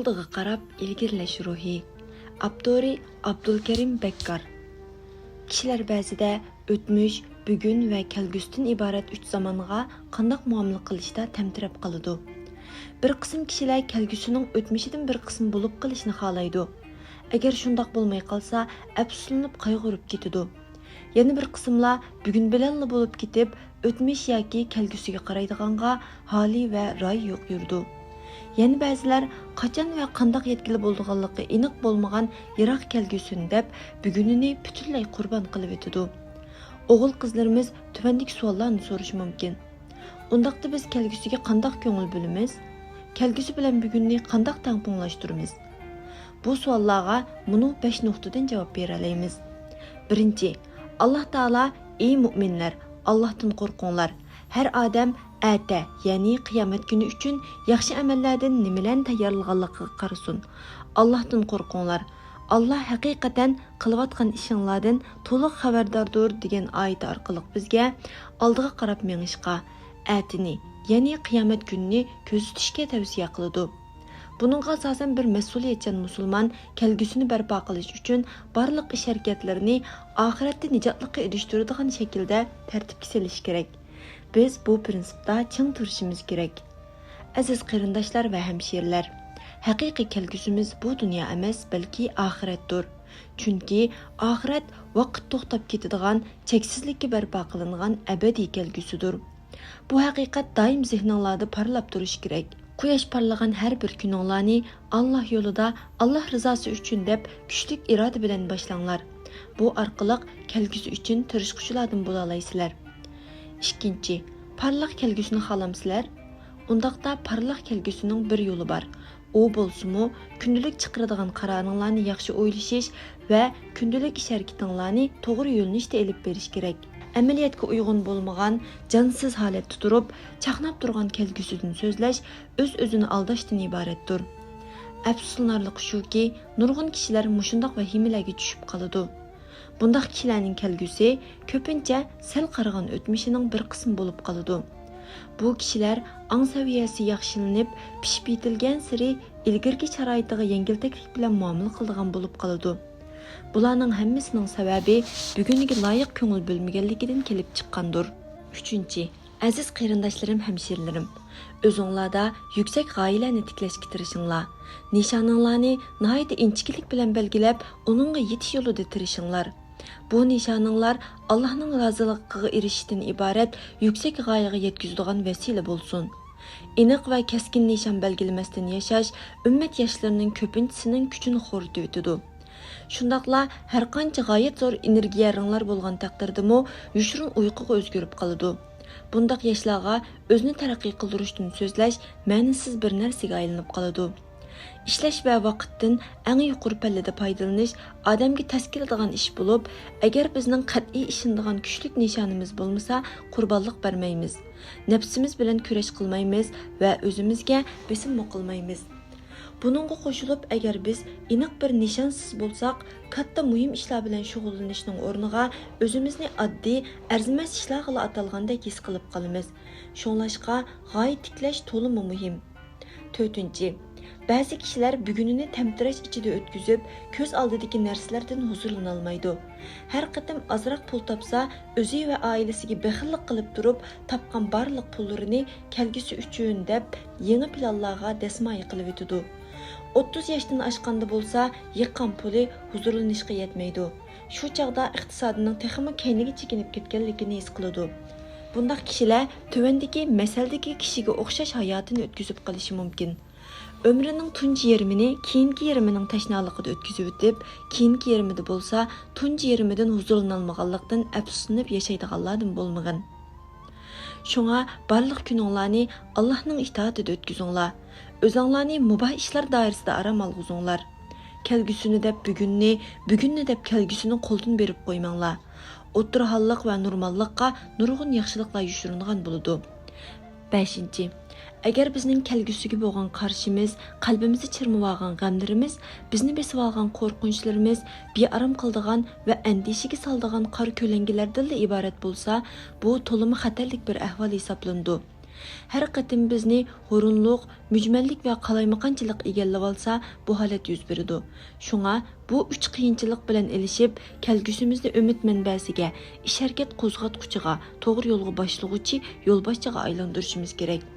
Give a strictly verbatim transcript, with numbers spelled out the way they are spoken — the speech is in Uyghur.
ئالدىغا قاراپ ئىلگىرىلەش روھى. ئاپتورى: ئابدۇلكەرىم بەككار. كىشىلەر بەزىدە ئۆتمۈش، بۈگۈن ۋە كەلگۈسىدىن ئىبارەت ئۈچ زامانغا قانداق مۇئامىلە قىلىشتا تەمتىرەپ قالىدۇ. بىر قىسىم كىشىلەر كەلگۈسىنىڭ ئۆتمۈشىدىن بىر قىسىم بولۇپ قېلىشىنى خالايدۇ. ئەگەر شۇنداق بولماي قالسا، ئەپسۇسلىنىپ قايغۇرۇپ كېتىدۇ. يەنە بىر قىسىملار بۈگۈن بىلەنلا بولۇپ كېتىپ، ئۆتمۈش ياكى كەلگۈسىگە قارايدىغانغا ھالى ۋە رايى يوق يۈرىدۇ. يەنە بەزىلەر قاچان ۋە قانداق يەتكىلى بولىدىغانلىقى ئېنىق بولمىغان يىراق كەلگۈسىنى دەپ، بۈگۈنىنى پۈتۈنلەي قۇربان قىلىۋېتىدۇ. ئوغۇل-قىزلىرىمىز تۆۋەندىكى سوئاللارنى سورىشى مۇمكىن: ئۇنداقتا بىز كەلگۈسىگە قانداق كۆڭۈل بۆلىمىز؟ كەلگۈسى بىلەن بۈگۈننى قانداق تەڭپۇڭلاشتۇرىمىز؟ بۇ سوئاللارغا مۇنۇ بەش نۇقتىدىن جاۋاب بېرەلەيمىز. بىرىنچى، ئاللاھ تائالا: «ئەي مۇئمىنلەر، ئاللاھتىن قورقۇڭلار. ھەر ئادەم ئەتە، يەنى قىيامەت كۈنى ئۈچۈن ياخشى ئەمەللەردىن نېمىلەرنى تەييارلىغانلىقىغا قارىسۇن. ئاللاھتىن قورقۇڭلار. ئاللاھ ھەقىقەتەن قىلىۋاتقان ئىشىڭلاردىن تولۇق خەۋەرداردۇر» دېگەن ئايىتى ئارقىلىق بىزگە ئالدىغا قاراپ مېڭىشقا، ئەتىنى، يەنى قىيامەت كۈنىنى كۆزىتىشكە تەۋسىيە قىلىدۇ. بۇنىڭغا ئاساسەن، بىر مەسئۇلىيەتچان مۇسۇلمان كەلگۈسىنى بەرپا قىلىش ئۈچۈن بارلىق ئىش-ھەرىكەتلىرىنى ئاخىرەتتە نىجاتلىققا ئېرىشتۈرىدىغان شەكىلدە تەرتىپكە سېلىشى كېرەك. بىز بۇ پىرىنسىپتا چىڭ تۇرۇشىمىز كېرەك. ئەزىز قېرىنداشلار ۋە ھەمشىرىلەر، ھەقىقىي كەلگۈسىمىز بۇ دۇنيا ئەمەس، بەلكى ئاخىرەتتۇر. چۈنكى ئاخىرەت ۋاقىت توختاپ كېتىدىغان، چەكسىزلىككە بەرپا قىلىنغان ئەبەدىي كەلگۈسىدۇر. بۇ ھەقىقەت دائىم زېھنىڭلاردا پارلاپ تۇرۇشى كېرەك. قۇياش پارلىغان ھەر بىر كۈنۈڭلارنى ئاللاھ يولىدا، ئاللاھ رىزاسى ئۈچۈن دەپ كۈچلۈك ئىرادە بىلەن باشلاڭلار. بۇ ئارقىلىق كەلگۈسى ئۈچۈن تىرىشقۇچىلاردىن بولالايسىلەر. ئىككىنچى، پارلاق كەلگۈسىنى خالامسىلەر؟ ئۇنداقتا پارلاق كەلگۈسىنىڭ بىر يولى بار. ئۇ بولسىمۇ، كۈندىلىك چىقىرىدىغان قارارىڭلارنى ياخشى ئويلىشىش ۋە كۈندىلىك ئىش-ھەرىكىتىڭلارنى توغرا يۆنىلىشتە ئېلىپ بېرىش كېرەك. ئەمەلىيەتكە ئۇيغۇن بولمىغان، جانسىز ھالەتتە تۇرۇپ، چاقناپ تۇرغان كەلگۈسىدىن سۆزلەش ئۆز-ئۆزىنى ئالداشتىن ئىبارەتتۇر. ئەپسۇسلىنارلىقى شۇكى، نۇرغۇن كىشىلەر مۇشۇنداق ۋەھىمىلەرگە چۈشۈپ قالىدۇ. بۇنداق كىشىلەرنىڭ كەلگۈسى كۆپىنچە سەل قارىغان ئۆتمۈشىنىڭ بىر قىسمى بولۇپ قالىدۇ. بۇ كىشىلەر ئاڭ سەۋىيەسى ياخشىلىنىپ، پىشىپ يېتىلگەنسېرى ئىلگىرىكى شارائىتىغا يەڭگىلتەكلىك بىلەن مۇئامىلە قىلىدىغان بولۇپ قالىدۇ. بۇلارنىڭ ھەممىسىنىڭ سەۋەبى بۈگۈنىگە لايىق كۆڭۈل بۆلمىگەنلىكىدىن كېلىپ چىققاندۇر. ئۈچىنچى، ئەزىز قېرىنداشلىرىم، ھەمشىرىلىرىم، ئۆزۈڭلاردا يۈكسەك غايىلەرنى تىكلەشكە تىرىشىڭلار. نىشانىڭلارنى ناھايىتى ئىنچىكىلىك بىلەن بەلگىلەپ، ئۇنىڭغا يېتىش يولىدا تىرىشىڭلار. بۇ نىشانىڭلار ئاللاھنىڭ رازىلىقىغا ئېرىشىشتىن ئىبارەت يۈكسەك غايىگە يەتكۈزىدىغان ۋەسىلە بولسۇن. ئېنىق ۋە كەسكىن نىشان بەلگىلىمەستىن ياشاش ئۈممەت ياشلىرىنىڭ كۆپىنچىسىنىڭ كۈچىنى خورىتىۋېتىدۇ. شۇنداقلا ھەرقانچە غايەت زور ئېنېرگىيەرىڭلار بولغان تەقدىردىمۇ، يوشۇرۇن ئۇيقۇغا ئۆزگىرىپ قالىدۇ. بۇنداق ياشلارغا ئۆزىنى تەرەققىي قىلدۇرۇشتىن سۆزلەش مەنىسىز بىر نەرسىگە ئايلىنىپ قالىدۇ. ئىشلەش ۋە ۋاقىتتىن ئەڭ يۇقىرى پەللىدە پايدىلىنىش ئادەمگە تەس كېلىدىغان ئىش بولۇپ، ئەگەر بىزنىڭ قەتئىي ئىشىنىدىغان كۈچلۈك نىشانىمىز بولمىسا، قۇربانلىق بەرمەيمىز. نەپسىمىز بىلەن كۈرەش قىلمايمىز ۋە ئۆزىمىزگە بېسىممۇ قىلمايمىز. بۇنىڭغا قوشۇلۇپ، ئەگەر بىز ئېنىق بىر نىشانسىز بولساق، كاتتا مۇھىم ئىشلار بىلەن شۇغۇللىنىشنىڭ ئورنىغا ئۆزىمىزنى ئاددىي، ئەرزىمەس ئىشلارغىلا ئاتالغاندەك ھېس قىلىپ قالىمىز. شۇڭلاشقا، غايە تىكلەش تولىمۇ مۇھىم. تۆتىنچى، بەزى كىشىلەر بۈگۈنىنى تەمتىرەش ئىچىدە ئۆتكۈزۈپ، كۆز ئالدىدىكى نەرسىلەردىن ھۇزۇرلىنالمايدۇ. ھەر قېتىم ئازراق پۇل تاپسا، ئۆزى ۋە ئائىلىسىگە بېخىللىق قىلىپ تۇرۇپ، تاپقان بارلىق پۇللىرىنى كەلگۈسى ئۈچۈن دەپ، يېڭى پىلانلارغا دەسمايە قىلىۋېتىدۇ. ئوتتۇز ياشتىن ئاشقاندا بولسا، يىغقان پۇلى ھۇزۇرلىنىشقا يەتمەيدۇ. شۇ چاغدا ئىقتىسادىنىڭ تېخىمۇ كەينىگە چېكىنىپ كەتكەنلىكىنى ھېس قىلىدۇ. بۇنداق كىشىلەر تۆۋەندىكى مەسەلدىكى كىشىگە ئوخشاش ھاياتىنى ئۆتكۈزۈپ قېلىشى مۇمكىن. ئۆمرىنىڭ تۇنجى يېرىمىنى كېيىنكى يېرىمىنىڭ تەشنالىقىدا ئۆتكۈزۈۋېتىپ، كېيىنكى يېرىمىدا بولسا تۇنجى يېرىمىدىن ھۇزۇرلىنالمىغانلىقتىن ئەپسۇسلىنىپ ياشايدىغانلاردىن بولمىغىن. شۇڭا بارلىق كۈنۈڭلارنى ئاللاھنىڭ ئىتائىتىدە ئۆتكۈزۈڭلار. ئۆزۈڭلارنى مۇباھ ئىشلار دائىرىسىدە ئارام ئالغۇزۇڭلار. كەلگۈسىنى دەپ بۈگۈننى، بۈگۈننى دەپ كەلگۈسىنى قولدىن بېرىپ قويماڭلار. ئوتتۇرىھاللىق ۋە نورماللىققا نۇرغۇن ياخشىلىقلار يوشۇرۇنغان بولىدۇ. بەشىنچى، ئەگەر بىزنىڭ كەلگۈسىگە بولغان قارىشىمىز، قەلبىمىزنى چىرمىۋالغان غەملىرىمىز، بىزنى بېسىۋالغان قورقۇنچلىرىمىز، بىئارام قىلىدىغان ۋە ئەندىشىگە سالىدىغان قارا كۆلەڭگىلەردىنلا ئىبارەت بولسا، بۇ تولىمۇ خەتەرلىك بىر ئەھۋال ھېسابلىنىدۇ. ھەر قېتىم بىزنى ھۇرۇنلۇق، مۈجمەللىك ۋە قالايمىقانچىلىق ئىگىلىۋالسا، بۇ ھالەت يۈز بېرىدۇ. شۇڭا بۇ ئۈچ قىيىنچىلىق بىلەن ئېلىشىپ، كەلگۈسىمىزنى ئۈمىد مەنبەسىگە، ئىش-ھەرىكەت قوزغاتقۇچىغا، توغرا يولغا باشلىغۇچى، يولباشچىغا ئايلاندۇرۇشىمىز كېرەك.